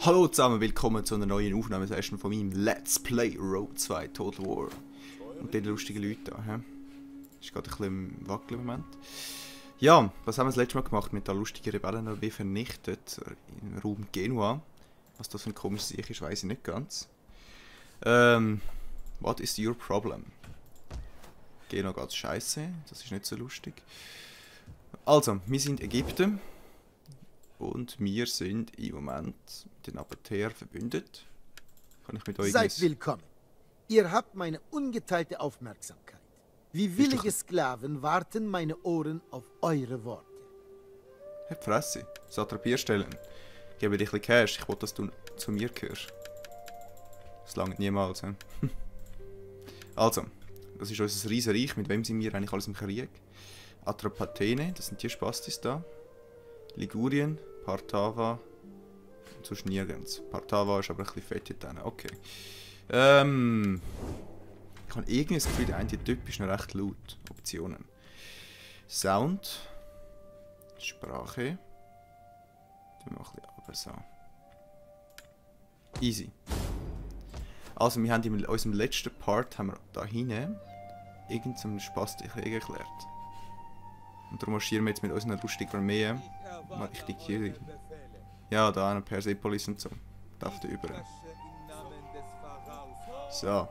Hallo zusammen, willkommen zu einer neuen Aufnahmesession von meinem Let's Play Road 2 Total War. Und diese lustigen Leute da, hä? Ist gerade ein bisschen im Wackeln im Moment. Ja, was haben wir das letzte Mal gemacht? Mit der lustigen Rebellenarmee vernichtet im Raum Genua. Was das für ein komisches Sieg ist, weiß ich nicht ganz. What is your problem? Genua geht's scheiße, das ist nicht so lustig. Also, wir sind Ägypten. Und wir sind im Moment mit den Apathäer verbündet. Kann ich mit euch... Seid willkommen. Ihr habt meine ungeteilte Aufmerksamkeit. Wie willige Sklaven warten meine Ohren auf eure Worte. Hey, Fresse. Satrapier stellen. Gebe dir ein bisschen Cash. Ich will, dass du zu mir gehörst. Das langt niemals. He? Also, das ist unser Riesenreich. Mit wem sind wir eigentlich alles im Krieg? Atropatene, das sind die Spastis da. Ligurien, Partava und sonst nirgends. Partava ist aber ein bisschen fett hier drin. Okay. Ich habe irgendwie das Gefühl, der eine Typ ist noch recht laut. Optionen. Sound. Sprache. Tun wir ein bisschen runter, so. Easy. Also, wir haben in unserem letzten Part haben wir da hinten irgendeinen Spasti-Krieg erklärt. Und darum marschieren wir jetzt mit unseren lustigen Armee mal richtig hier. Ja, da eine Persepolis und so. Darf der über. So.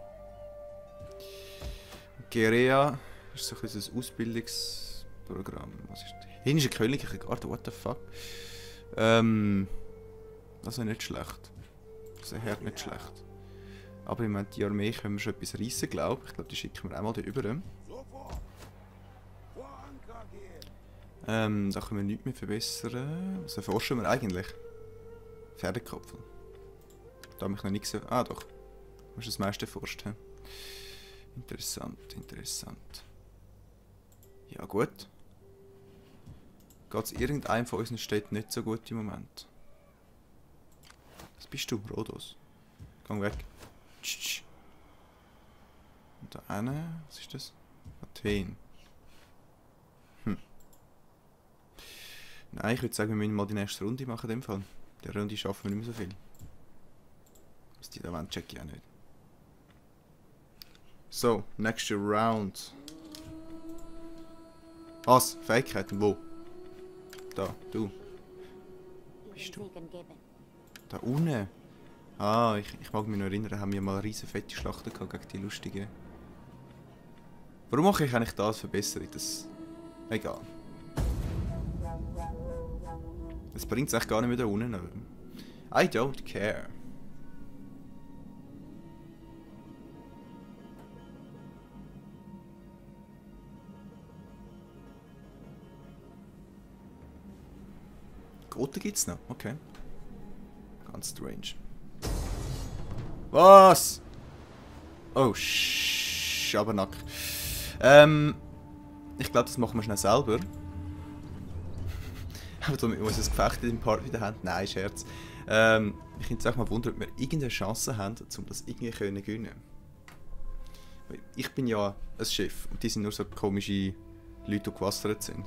Gerea ist so ein bisschen ein Ausbildungsprogramm. Was ist das? Hinische Königliche Garde, what the fuck? Das ist nicht schlecht. Das ist echt nicht schlecht. Aber ich meine, die Armee können wir schon etwas reissen, glaube ich. Ich glaube, die schicken wir auch mal da über. Da können wir nichts mehr verbessern. Was erforschen wir eigentlich? Pferdekopf. Da habe ich noch nicht gesehen. Ah doch. Du hast das meiste erforscht. He? Interessant, interessant. Ja gut. Geht es irgendeinem von unseren Städten nicht so gut im Moment? Was bist du, Rhodos? Geh weg. Tsch. Und da eine, was ist das? Athen. Nein, ich würde sagen, wir müssen mal die nächste Runde machen in dem Fall. Der Runde schaffen wir nicht mehr so viel. Was die da wollen, check ich auch nicht. So, nächste Round. Was? Fähigkeiten? Wo? Da, du. Wo bist du? Da unten. Ah, ich mag mich noch erinnern, haben wir mal eine riesen fette Schlachten gehabt gegen die lustigen. Warum mache ich eigentlich das verbessern? Das... Egal. Das bringt es echt gar nicht mehr da unten. I don't care. Goten gibt's noch? Okay. Ganz strange. Was? Oh, Schabernack. Ich glaube, das machen wir schnell selber. Aber damit wir unser Gefecht in dem Part wieder haben. Nein, Scherz. Ich finde es auch mal wundern, ob wir irgendeine Chance haben, um das irgendwie gewinnen können. Ich bin ja ein Chef und die sind nur so komische Leute, die gewassert sind.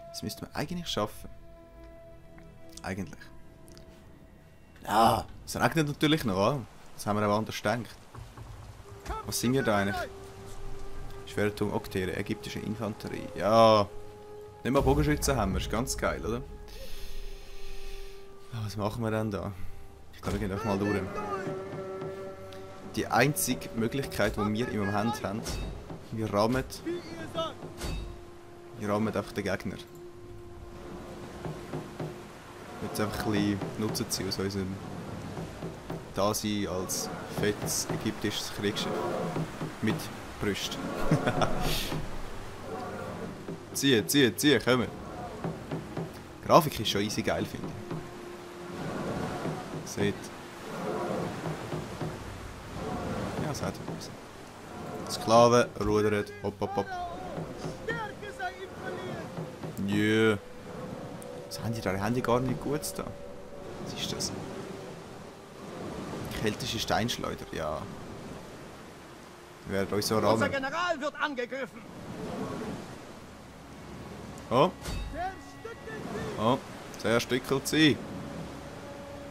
Das müssten wir eigentlich schaffen. Eigentlich. Ja, es regnet natürlich noch. Das haben wir auch anders gedacht. Was sind wir da eigentlich? Schwertung, Oktere, ägyptische Infanterie. Ja. Nicht mal Bogenschützen haben wir, ist ganz geil, oder? Was machen wir denn da? Ich glaube, wir gehen einfach mal durch. Die einzige Möglichkeit, die wir im Moment haben, wir rammen einfach den Gegner. Jetzt einfach ein bisschen Nutzen ziehen aus unserem Dasein als fettes ägyptisches Kriegsschiff. Mit Brüsten. Zieh, komm. Die Grafik ist schon easy geil, finde ich. Seht. Ja, das hat was. Sklaven, rudern, hopp. Jö. Was haben die da? Die haben die gar nicht gut da. Was ist das? Keltische Steinschleuder, ja. Wir werden euch so rammen. Unser General wird angegriffen! Oh. Oh, zerstückelt sie.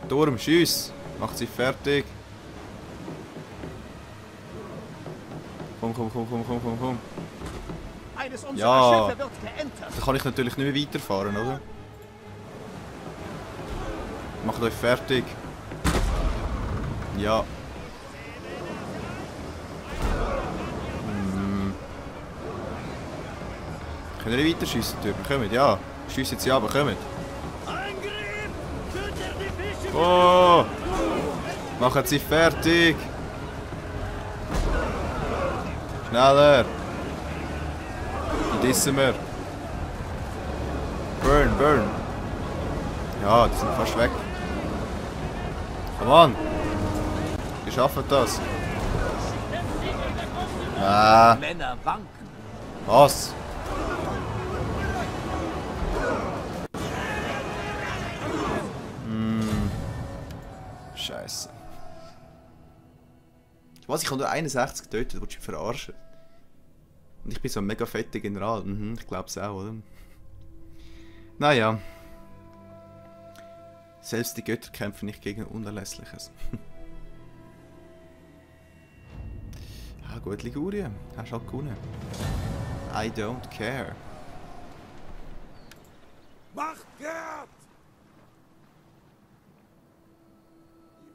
Turm, schiess! Macht sie fertig. Komm, komm, komm, komm, komm, komm, komm. Eines unserer Ja. Schiffe wird geentert. Da kann ich natürlich nicht mehr weiterfahren, oder? Macht euch fertig. Ja. Können wir weiter schiessen, Typen? Kommt, ja. Schiessen sie aber kommt. Oh! Machen sie fertig! Schneller! Die dissen wir. Burn, burn! Ja, die sind fast weg. Come on! Wir schaffen das. Ah, Männer wanken. was? Scheiße. Was? Ich habe nur 61 getötet, willst du mich verarschen? Und ich bin so ein mega fetter General. Mhm, ich glaub's auch, oder? Naja. Selbst die Götter kämpfen nicht gegen Unerlässliches. Ah, gut, Ligurien. Hast halt gewonnen. I don't care. Macht kehrt!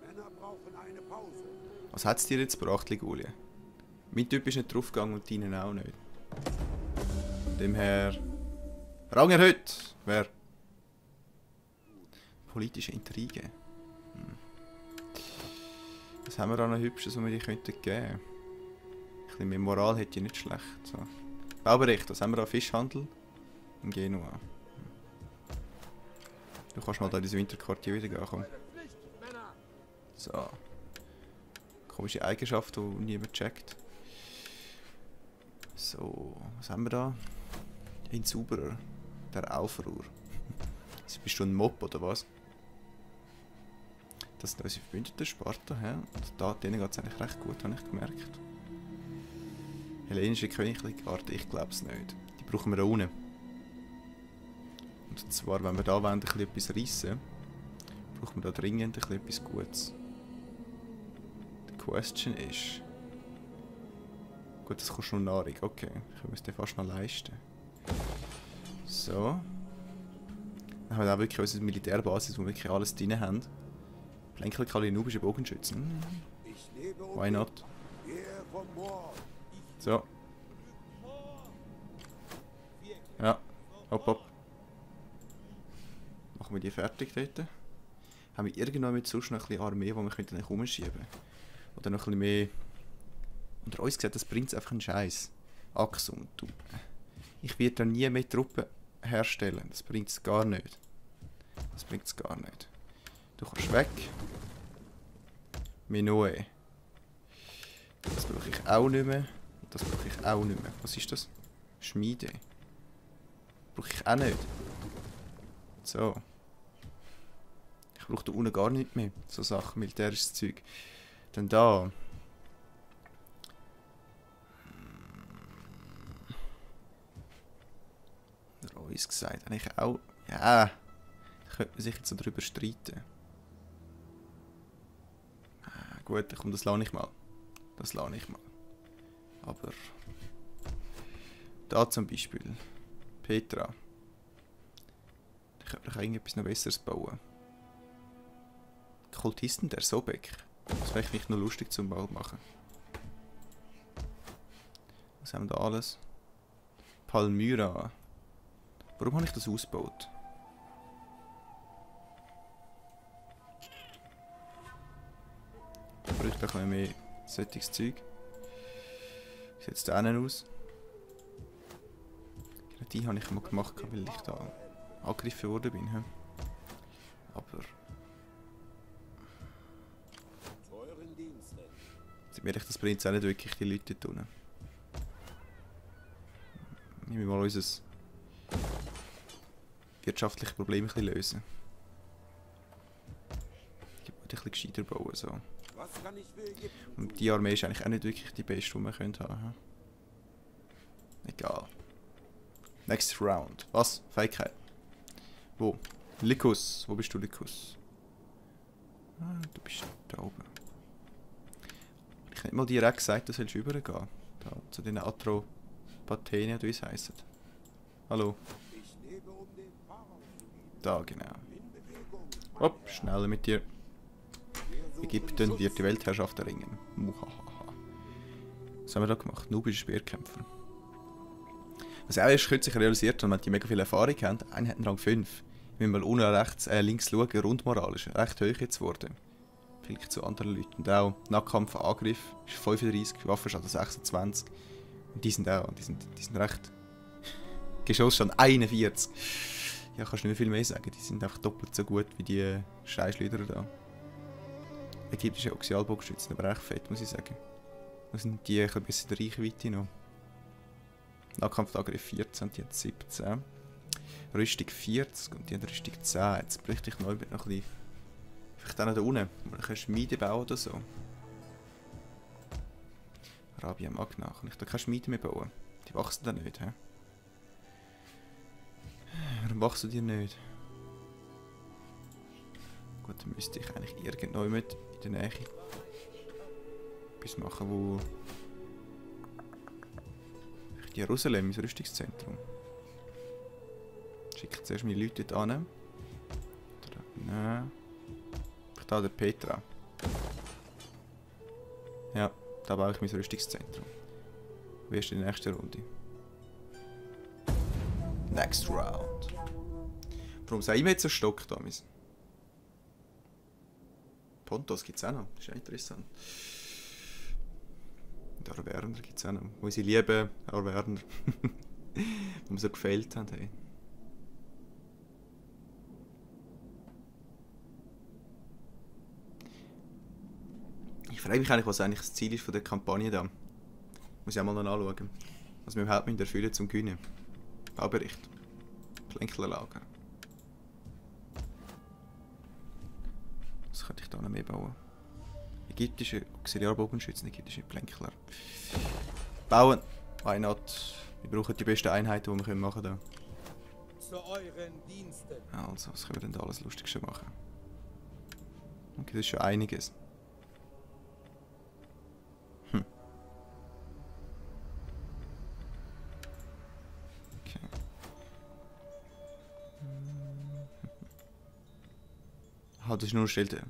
Die Männer brauchen eine Pause. Was hat's dir jetzt gebracht, Ligurien? Mein Typ ist nicht draufgegangen und deinen auch nicht. Von dem her... Rang erhöht! Wer? Politische Intrige. Was haben wir da noch Hübsches, was wir dir geben könnten? Ein bisschen mehr Moral hätte ich nicht schlecht. So. Baubericht, was haben wir da? Fischhandel? In Genua. Du kannst mal da in das Winterquartier wieder gehen, komm. So. Komische Eigenschaft, die niemand checkt. So, was haben wir da? Ein Zauberer. Der Aufruhr. Also bist du ein Mob oder was? Das sind unsere Verbündeten, Sparta, hä? Und da, denen geht es eigentlich recht gut, habe ich gemerkt. Hellenische Königliche Garde, ich glaube es nicht. Die brauchen wir da unten. Und zwar, wenn wir da wollen, ein bisschen etwas reissen, brauchen wir da dringend ein bisschen etwas Gutes. Die Question ist... Gut, das kostet nur Nahrung, okay. Können wir es dir fast noch leisten. So. Dann haben wir auch wirklich unsere Militärbasis, wo wir wirklich alles drin haben. Plänkler nubische Bogenschützen. Why not? So. Ja. Hopp, hopp. Machen wir die fertig dort. Haben wir irgendwann mit sonst noch ein bisschen Armee, die wir könnten umschieben können? Oder noch ein bisschen mehr... Unter uns gesagt, das bringt einfach einen Scheiß. Axum, du. Ich werde da nie mehr Truppen herstellen. Das bringt es gar nicht. Das bringt es gar nicht. Du kannst weg. Minoe. Das brauche ich auch nicht mehr. Das brauche ich auch nicht mehr. Was ist das? Schmiede. Brauche ich auch nicht. So. Ich brauche da unten gar nicht mehr. So Sachen, militärisches Zeug. Dann da. Reus gesagt. Eigentlich auch. Ja. Da könnte man sich jetzt so darüber streiten. Gut, komm, das lasse ich mal. Das lasse ich mal. Aber... Da zum Beispiel. Petra. Ich könnte noch irgendetwas noch Besseres bauen. Kultisten der Sobek. Das wäre vielleicht noch lustig zum Bau machen. Was haben wir da alles? Palmyra. Warum habe ich das ausgebaut? Ich bräuchte ein bisschen mehr solches Zeug. Wie sieht es da hinten aus? Die habe ich mal gemacht, weil ich da angegriffen worden bin. He? Aber... Sind mir das bringt auch nicht wirklich die Leute tun. Nehmen wir mal unser wirtschaftliches Problem ein bisschen lösen. Ich wollte ein bisschen gescheiter bauen. So. Und die Armee ist eigentlich auch nicht wirklich die beste, die wir haben können. Egal. Next round. Was? Fähigkeit. Wo? Lycus. Wo bist du, Lycus? Ah, du bist da oben. Ich hätte mal direkt gesagt, du sollst rübergehen. Da, zu den Atropathenien, wie es heisst. Hallo. Ich lebe, um den Pharao zu dienen. Da, genau. In Bewegung. Hopp, schneller mit dir. Wir suchen Ägypten Schutz. wird die Weltherrschaft erringen. Muhahaha. Was haben wir da gemacht? Nubische Speerkämpfer. Was auch erst kürzlich realisiert habe, wenn die mega viel Erfahrung haben, einer hat einen Rang 5. Wenn wir mal unten rechts, links schauen, Rundmoral ist recht hoch jetzt geworden. Vielleicht zu anderen Leuten. Und auch Nahkampf, Angriff ist 35, Waffenstand 26. Und die sind auch, die sind recht... Geschossstand 41. Ja, kannst du nicht mehr viel mehr sagen. Die sind einfach doppelt so gut wie die Scheißleute da. Ägyptische Axialbogenschützen, aber echt fett, muss ich sagen. Da sind die ein bisschen in der Reichweite noch. Nahkampfangriff 14, die hat 17. Rüstung 40 und die haben Rüstung 10. Jetzt bräuchte ich neu noch ein bisschen... Vielleicht auch noch da unten. Man kann Schmiede bauen oder so. Arabia Magna. Kann ich da keine Schmiede mehr bauen? Die wachsen da nicht, hä? Warum wachsen die nicht? Gut, dann müsste ich eigentlich irgendwo mit in der Nähe etwas machen, wo... Jerusalem, mein Rüstungszentrum. Ich schicke zuerst meine Leute dort hin. Nein. Ich da den Petra. Ja, da baue ich mein Rüstungszentrum. Wie ist die nächste Runde? Next round. Warum sind immer jetzt so Stock da? Pontos gibt es auch noch. Das ist ja interessant. Und Arwerner gibt es auch noch. Unsere lieben Arwerner. Die mir so gefällt haben. Hey. Ich frage mich eigentlich, was eigentlich das Ziel ist von der Kampagne da. Muss ich auch mal noch anschauen. Was wir überhaupt erfüllen müssen zum Gewinnen. Baubericht. Plänklerlager. Was könnte ich da noch mehr bauen? Ägyptische Auxiliarbogenschützen, ägyptische Plänkler. Bauen! Why not? Wir brauchen die besten Einheiten, die wir machen können. Zu euren Diensten. Also, was können wir denn da alles Lustiges machen? Okay, das ist schon einiges. Okay. Ah, das ist nur Schilder.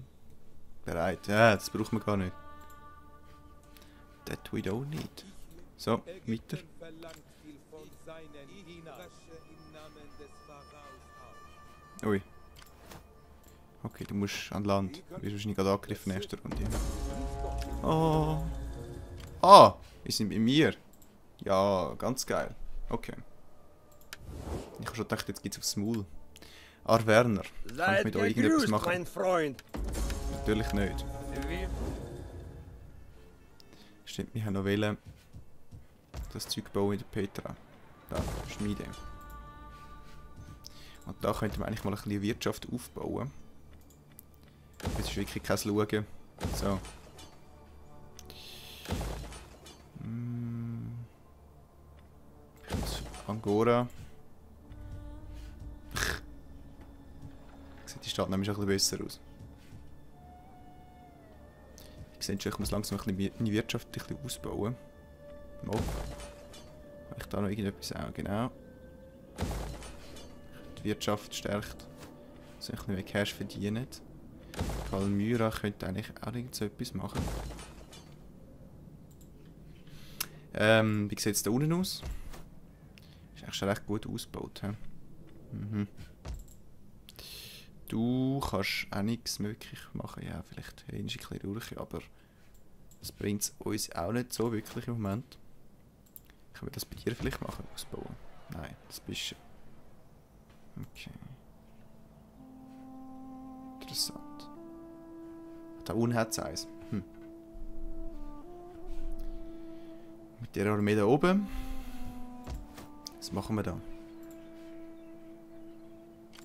Bereit. Ja, das braucht man gar nicht. That we don't need. So, weiter. Ägypten verlangt viel von seinen Dienern. Im Namen des Pharaos auf. Ui. Okay, du musst an Land. Du wirst wahrscheinlich gerade angegriffen in der nächsten Runde. Oh. Ah, wir sind bei mir. Ja, ganz geil. Okay. Ich habe schon gedacht, jetzt geht's aufs Maul. Arwerner. Kann ich mit euch irgendetwas machen? mein Freund. Natürlich nicht. Stimmt, wir haben noch wählen. Das Zeug bauen in der Petra. Da, Schmiede. Und da könnte man eigentlich mal ein bisschen Wirtschaft aufbauen. Jetzt ist wirklich kein Schauen. So. Angora. Sieht die Stadt nämlich auch ein bisschen besser aus. Ich sehe schon, ich muss langsam ein bisschen meine Wirtschaft ein bisschen ausbauen. Oh. Habe ich da noch irgendetwas auch? Genau. Die Wirtschaft stärkt. So ein bisschen mehr Cash verdienen. Palmyra könnte eigentlich auch irgend so etwas machen. Wie sieht es da unten aus? Ist eigentlich schon recht gut ausgebaut. He? Mhm. Du kannst auch nichts möglich machen. Ja, vielleicht ein bisschen durch, aber das bringt es uns auch nicht so wirklich im Moment. Können wir das bei dir vielleicht machen? Ausbauen? Nein, das bist du. Okay. Interessant. Da unten hat es eins. Mit der Armee da oben. Was machen wir da?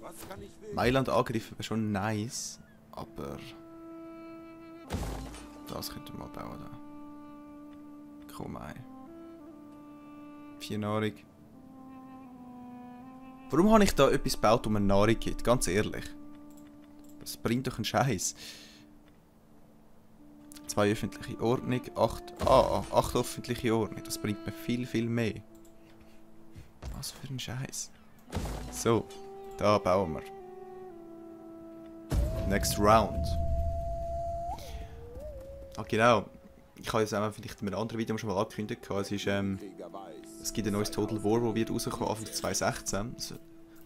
Was kann ich will? Mailand angreifen wäre schon nice, aber das könnte man mal bauen da. Komm ein. 4 Nahrung. Warum habe ich da etwas gebaut, wo man Nahrung gibt? Ganz ehrlich. Das bringt doch einen Scheiß. 2 öffentliche Ordnung, 8 öffentliche Ordnung. Das bringt mir viel, viel mehr. Was für ein Scheiß. So, da bauen wir. Next round. Ah genau. Ich habe jetzt auch vielleicht in einem anderen Video schon mal angekündigt. Es gibt ein neues Total War, das wird rauskommen, Anfang 2016. Also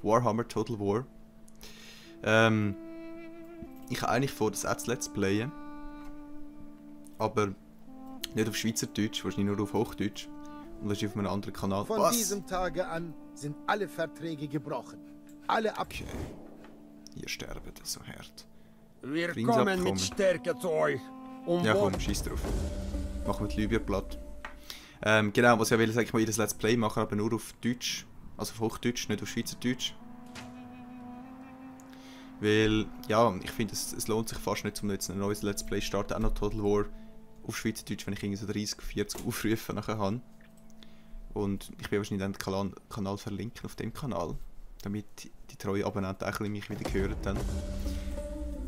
Warhammer Total War. Ich habe eigentlich vor, das auch zu Let's Playen. Aber nicht auf Schweizerdeutsch, wahrscheinlich nur auf Hochdeutsch. Und das ist auf einem anderen Kanal. Von diesem Tage an sind alle Verträge gebrochen. Alle ab. Okay. Ihr sterbt so hart. Wir Friedensabkommen. kommen mit Stärke zu euch. Ja komm, schieß drauf. Machen wir die Libyen platt. Genau, was ich will, sage ich mal, jedes Let's Play machen, aber nur auf Deutsch. Also auf Hochdeutsch, nicht auf Schweizerdeutsch. Weil, ja, ich finde, es lohnt sich fast nicht, um jetzt ein neues Let's Play zu starten. Auch noch Total War auf Schweizerdeutsch, wenn ich irgendwie so 30, 40 Aufrufe nachher habe. Und ich werde wahrscheinlich dann den Kanal verlinken auf dem Kanal. Damit die treuen Abonnenten auch ein bisschen mich wieder hören dann.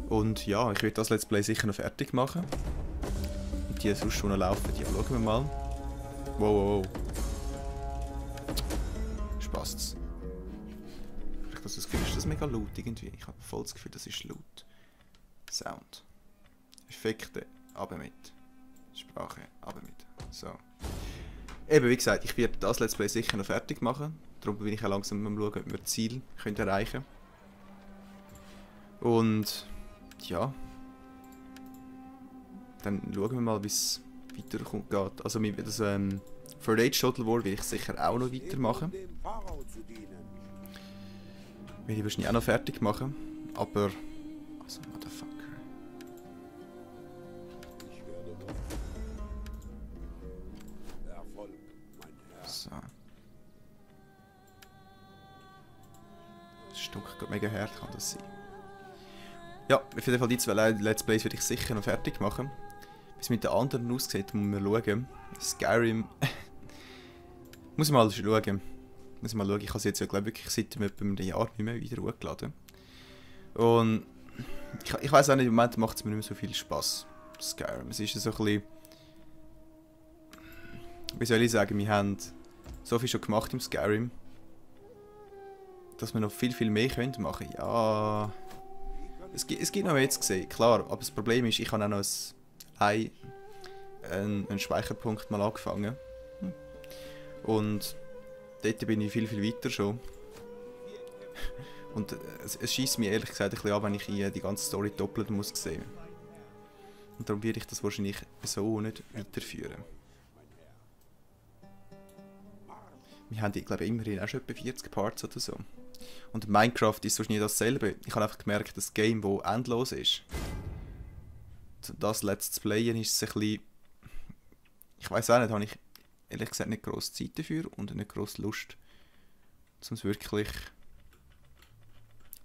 Und ja, ich werde das Let's Play sicher noch fertig machen. Und die sonst schon noch laufen, die schauen wir mal. Wow. Spaßt's. Vielleicht hast du das Gefühl, ist das mega laut irgendwie. Ich habe voll das Gefühl, das ist laut. Sound. Effekte, runter mit. Sprache, runter mit. So. Eben, wie gesagt, ich werde das Let's Play sicher noch fertig machen. Darum bin ich auch langsam am schauen, ob wir das Ziel erreichen können. Und ja. Dann schauen wir mal, wie es weiterkommt. Also das Third Age Total War will ich sicher auch noch weitermachen. dem Pharao zu dienen. Will ich wahrscheinlich auch noch fertig machen. Aber... Also, Motherfucker. Ich werde Erfolg, mein Herr. So. Das Stück geht mega hart, kann das sein. Ja, auf jeden Fall die 2 Let's Plays werde ich sicher noch fertig machen. Wie es mit den anderen aussieht, muss man schauen. Skyrim... muss ich mal schauen. Ich habe es jetzt ja, glaube ich, wirklich seit etwa einem Jahr nicht mehr wieder hochgeladen. Und... Ich weiß auch nicht, im Moment macht es mir nicht mehr so viel Spass. Skyrim. Es ist so ein bisschen... Wie soll ich sagen, wir haben so viel schon gemacht im Skyrim. Dass wir noch viel, viel mehr machen können. Ja... Es gibt noch mehr zu sehen, klar, aber das Problem ist, ich habe auch noch einen Speicherpunkt mal angefangen. Und dort bin ich viel, viel weiter schon. Und es schießt mir ehrlich gesagt ein bisschen an, wenn ich die ganze Story doppelt muss sehen. Und darum werde ich das wahrscheinlich so nicht weiterführen. Wir haben, glaube ich, immerhin auch schon etwa 40 Parts oder so. Und Minecraft ist wahrscheinlich dasselbe. Ich habe einfach gemerkt, das Game, das endlos ist. Das Let's Playen ist es ein bisschen... Ich weiß auch nicht, habe ich ehrlich gesagt nicht grosse Zeit dafür und nicht grosse Lust, um es wirklich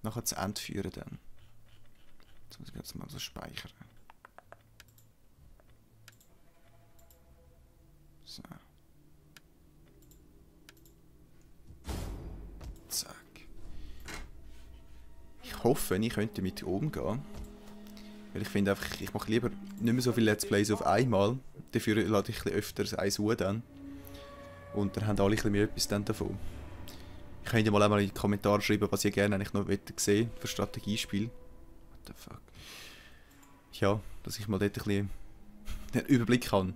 nachher zu Ende führen dann. Jetzt muss ich jetzt mal so speichern. So. Zack. Ich hoffe, ich könnte damit umgehen. Weil ich finde einfach, ich mache lieber nicht mehr so viele Let's Plays auf einmal. Dafür lade ich ein bisschen öfter eins hoch dann. Und dann haben alle ein bisschen mehr etwas dann davon. Ich könnte mal einmal in die Kommentare schreiben, was ihr gerne eigentlich noch sehen für Strategiespiel. What the fuck. Ja, dass ich mal dort ein bisschen den Überblick habe.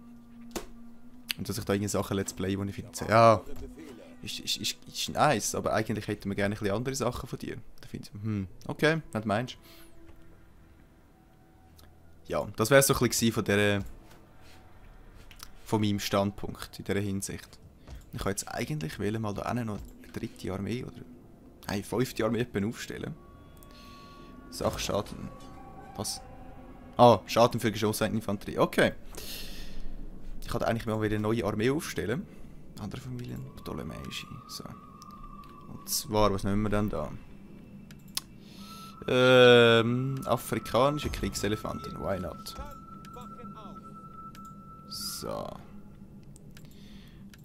Und dass ich da irgendwelche Sachen Let's Play, die ich finde, ja, ist nice, aber eigentlich hätten wir gerne ein bisschen andere Sachen von dir. Da finde ich, okay, was meinst du? Ja, das wäre so ein bisschen von meinem Standpunkt in dieser Hinsicht. Und ich kann jetzt eigentlich mal da noch eine 3. Armee oder eine 5. Armee aufstellen. Sachschaden. Was? Ah, Schaden für geschossene Infanterie. Okay. Ich kann eigentlich mal wieder eine neue Armee aufstellen. Andere Familien, Ptolemäische. So. Und zwar, was nehmen wir denn da? Afrikanische Kriegselefanten, why not? So.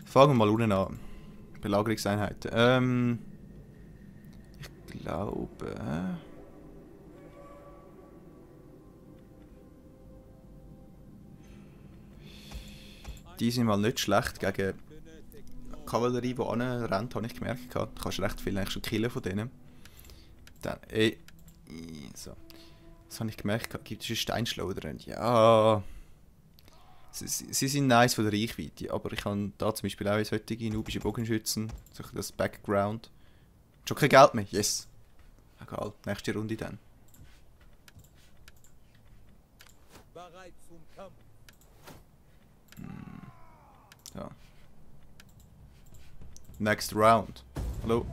Fangen wir mal unten an. Belagerungseinheiten. Ich glaube... Die sind mal nicht schlecht gegen Kavallerie, die anrennt, habe ich gemerkt. Du kannst recht viel eigentlich schon killen von denen. Dann, so. Das habe ich gemerkt. Gibt es einen Steinschleuder? Ja. Sie sind nice von der Reichweite, aber ich habe da zum Beispiel auch solche nubische Bogenschützen, so das Background. Schon kein Geld mehr, yes. Egal, nächste Runde dann. Bereit zum Kampf. Ja. Next round. Hallo.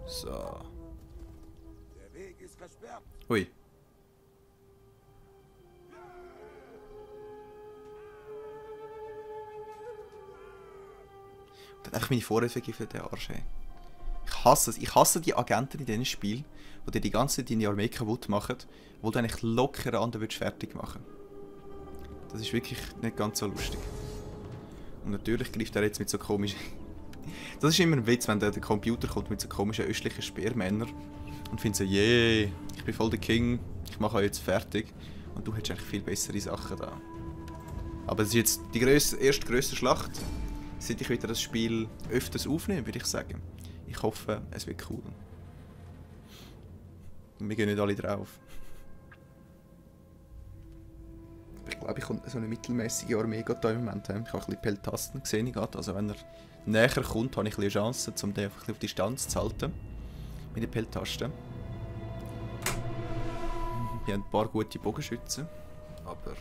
So. Der Weg ist versperrt. Ui. Dann einfach meine Vorräte vergiftet, der Arsch, ey. Ich hasse es. Ich hasse die Agenten in diesem Spiel, die dir die ganze Zeit deine Armee kaputt machen, wo du eigentlich locker andere fertig machen. Das ist wirklich nicht ganz so lustig. Und natürlich greift er jetzt mit so komischen... Das ist immer ein Witz, wenn der Computer kommt mit so komischen östlichen Speermännern und findet so, yeah, ich bin voll der King, ich mache euch jetzt fertig. Und du hättest eigentlich viel bessere Sachen da. Aber es ist jetzt die erste grösste Schlacht, seit ich wieder das Spiel öfters aufnehme, würde ich sagen. Ich hoffe, es wird cool. Und wir gehen nicht alle drauf. Ich glaube, ich komme so eine mittelmäßige Armee hier im Moment. Ich habe ein bisschen Peltasten gesehen. Also wenn er näher kommt, habe ich ein bisschen Chance, um den einfach auf Distanz zu halten. Mit den Peltasten. Wir haben ein paar gute Bogenschützen. Aber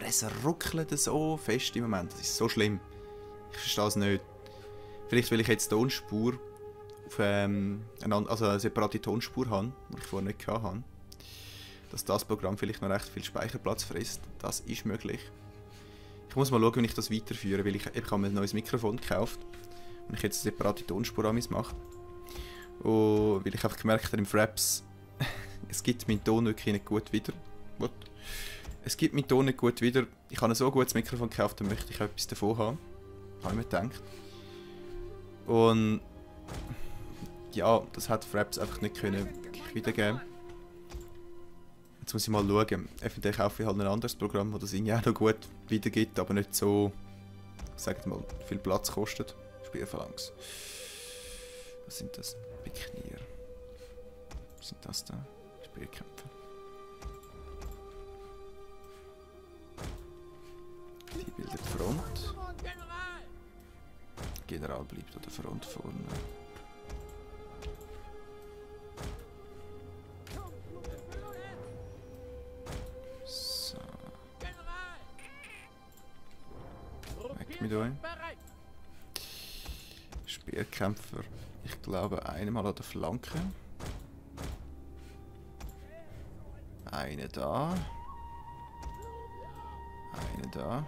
es ruckelt so fest im Moment. Das ist so schlimm. Ich verstehe es nicht. Vielleicht will ich jetzt Tonspur auf also eine separate Tonspur haben, die ich vorher nicht hatte. Dass das Programm vielleicht noch recht viel Speicherplatz frisst. Das ist möglich. Ich muss mal schauen, wie ich das weiterführe, weil ich habe mir ein neues Mikrofon gekauft und ich jetzt eine separate Tonspur an mir mache. Und weil ich einfach gemerkt habe im Fraps, es gibt meinen Ton wirklich nicht gut wieder. What? Es gibt meinen Ton nicht gut wieder. Ich habe ein so gutes Mikrofon gekauft, dann möchte ich etwas davon haben. Habe ich mir gedacht. Und ja, das hat Fraps einfach nicht können wiedergeben. Jetzt muss ich mal schauen. Eventuell kaufe ich halt ein anderes Programm, das das irgendwie auch noch gut wiedergibt, aber nicht so, sagt mal, viel Platz kostet. Spielphalanx. Was sind das? Piknier. Was sind das da? Spielkämpfe. Die bildet Front. General bleibt an der Front vorne. So. Weg mit euch. Speerkämpfer. Ich glaube einmal an der Flanke. Eine da. Eine da.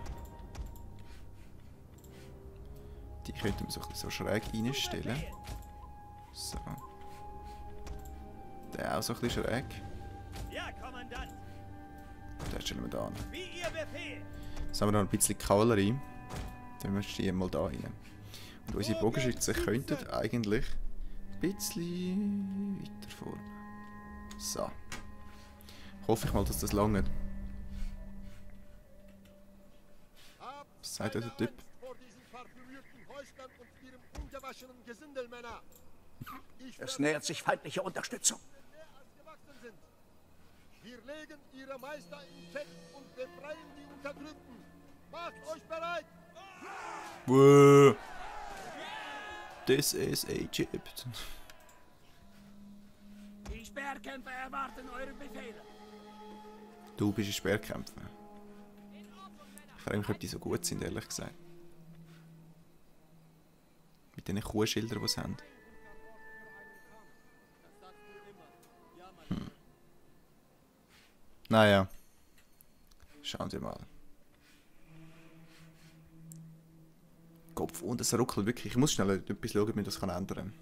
Die könnten wir so schräg reinstellen. So. Der auch so ein bisschen schräg. Ja, Kommandant. Den stellen wir da an. Wie Ihr Befehl. Jetzt haben wir noch ein bisschen Kavallerie. Dann stellen wir mal da rein. Und unsere Bogenschützen könnten eigentlich ein bisschen weiter vorne. So. Hoffe ich mal, dass das lange. Was sagt der Typ? Es nähert sich feindliche Unterstützung. Wir legen ihre Meister in Ketten und befreien die Unterdrückten. Macht euch bereit! Whoa. This is Egypt. Die Speerkämpfer erwarten eure Befehle. Du bist ein Speerkämpfer. Ich frage mich, ob die so gut sind, ehrlich gesagt. Mit diesen Kuhschildern, die sie haben. Naja. Schauen wir mal. Kopf und es ruckelt wirklich. Ich muss schnell etwas schauen, ob man das ändern kann.